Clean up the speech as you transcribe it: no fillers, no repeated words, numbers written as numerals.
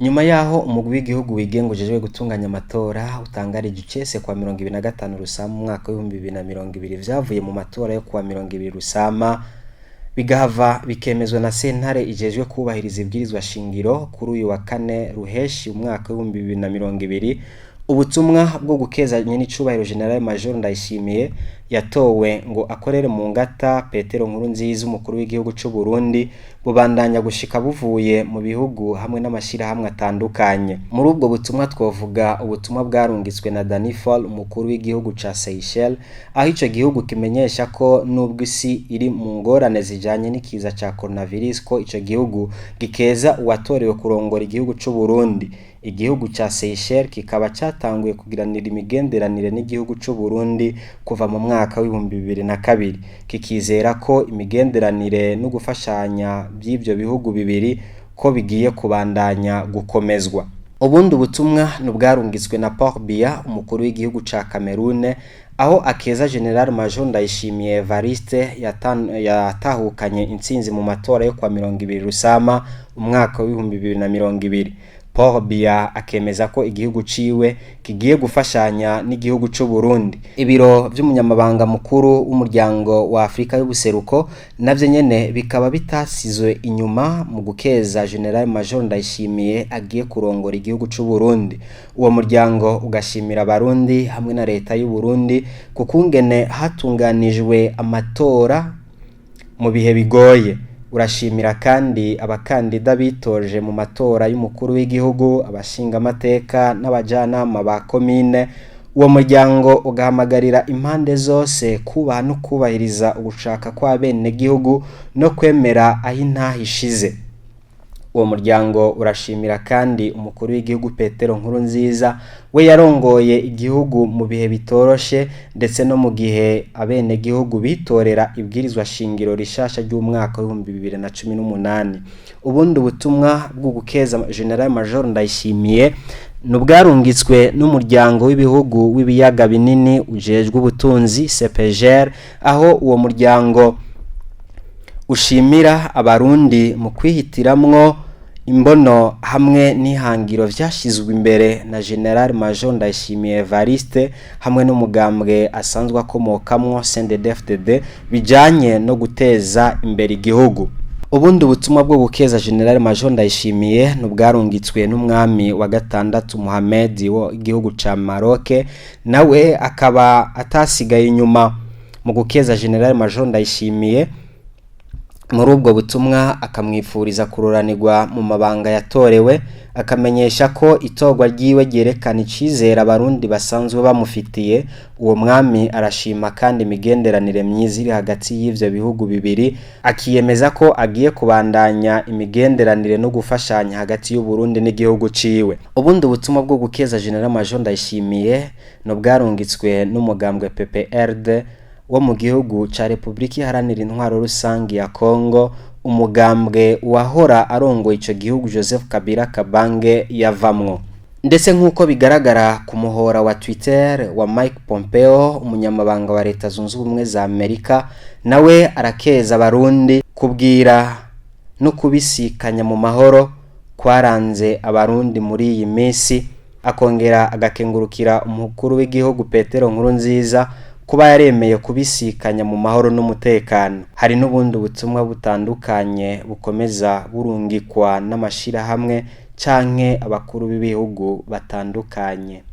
Nyuma yaho umugwi w'igihugu wigenga ujejwe gutunganya amatora utangarije icese kwa 25 Rusama umwaka w'2020 vyavuye mu matora yo kuwa 20 Rusama, bigahava bikemezwa na sentare ijejwe kubahiriza ibwirizwa shingiro kuri uyu wa kane Ruheshi umwaka w'2020, ubutumwa bwo gukeza nyenicubahiro General Major Ndayishimiye yatowe ngo akorere mu ngata Petero Nkurunziza, umukuru w'igihugu c'u Burundi, bubandanya gushika buvuye mu bihugu hamwe n'amashirahamwe atandukanye. Muri ubwo butumwa twovuga ubutumwa bwarungitswe na Danny Fall, umukuru w'igihugu ca Seychelles, aho ico gihugu kimenyesha ko nubwo isi iri mu ngorane zijanye n'ikiza ca coronavirus, ko ico gihugu gikeza uwatorewe kurongora igihugu c'u Burundi. Igihugu ca Seychelles kikaba catanguye kugiranira imigenderanire n'igihugu c'u Burundi kuva mu mwaka w'2002, kikizera ko imigenderanire no gufashanya by'ivyo bihugu bibiri ko bigiye kubandanya gukomezwa. Ubundi butumwa nubwarungitswe na Paul Biya, umukuru w'igihugu ca Cameroon, aho akeza General Major Ndayishimiye Evariste yatahukanye intsinzi mu matora yo kwa 20 Rusama umwaka w'2020. Paul Biya akemeza ko igihugu ciwe kigiye gufashanya n'igihugu c'u Burundi. Ibiro vy'umunyamabanga mukuru w'umuryango wa Afrika y'ubuseruko navyo nyene bikaba bitasizwe inyuma mu gukeza General Major Ndayishimiye agiye kurongora igihugu c'u Burundi. Uwo muryango ugashimira Abarundi hamwe na leta y'u Burundi kukungene hatunganijwe amatora mu bihe bigoye. Urashimira kandi abakandida bitoje mu matora y'umukuru w'igihugu, abashingamateka n'abajanama ba komine. Uwo muryango ugahamagarira impande zose kubaha no kubahiriza ugushaka kw'abenegihugu no kwemera aho intahe ishize. Uwo muryango urashimira kandi umukuru w'igihugu Petero Nkurunziza, we yarongoye igihugu mu bihe bitoroshe, ndetse no mu gihe abenegihugu bitorera ibwirizwa shingiro rishasha ry'umwaka w'2018. Ubundi butumwa bwo gukeza General Major Ndayishimiye nubwarungitswe n'umuryango w'ibihugu w'ibiyaga binini ujejwe ubutunzi CEPGL, aho uwo muryango ushimira Abarundi mu kwihitiramwo imbono hamwe n'ihangiro vyashizwe imbere na General Major Ndayishimiye Evariste hamwe n'umugambwe asanzwe akomokamwo CNDD-FDD bijanye no guteza imbere igihugu. Ubundi butumwa bwo gukeza General Major Ndayishimiye nubwarungitswe n'umwami wa gatandatu Mohamed wo igihugu ca Maroc, nawe akaba atasigaye inyuma mu gukeza General Major Ndayishimiye. Muri ubwo butumwa akamwifuriza kururanirwa mu mabanga yatorewe, akamenyesha ko itorwa ryiwe ryerekana icizere Abarundi basanzwe bamufitiye. Uwo mwami arashima kandi imigenderanire myiza iri hagati y'ivyo bihugu bibiri, akiyemeza ko agiye kubandanya imigenderanire no gufashanya hagati y'u Burundi n'igihugu ciwe. Ubundi butumwa bwo gukeza General Major Ndayishimiye nubwarungitswe n'umugambwe PPRD wo mu gihugu ca Republika Iharanira Intwaro Rusangi ya Kongo, umugambwe wahora arongoye ico gihugu Joseph Kabila Kabange yavamwo. Ndetse nk'uko bigaragara ku muhora wa Twitter wa Mike Pompeo, umunyamabanga wa Leta Zunze Ubumwe za Amerika, nawe arakeza Abarundi kubwira no kubisikanya mu mahoro kwaranze Abarundi muri iyi minsi, akongera agakengurukira umukuru w'igihugu Petero Nkurunziza kuba yaremeye kubisikanya mu mahoro n'umutekano. Hari n'ubundi butumwa butandukanye bukomeza burungikwa n'amashirahamwe canke abakuru b'ibihugu batandukanye.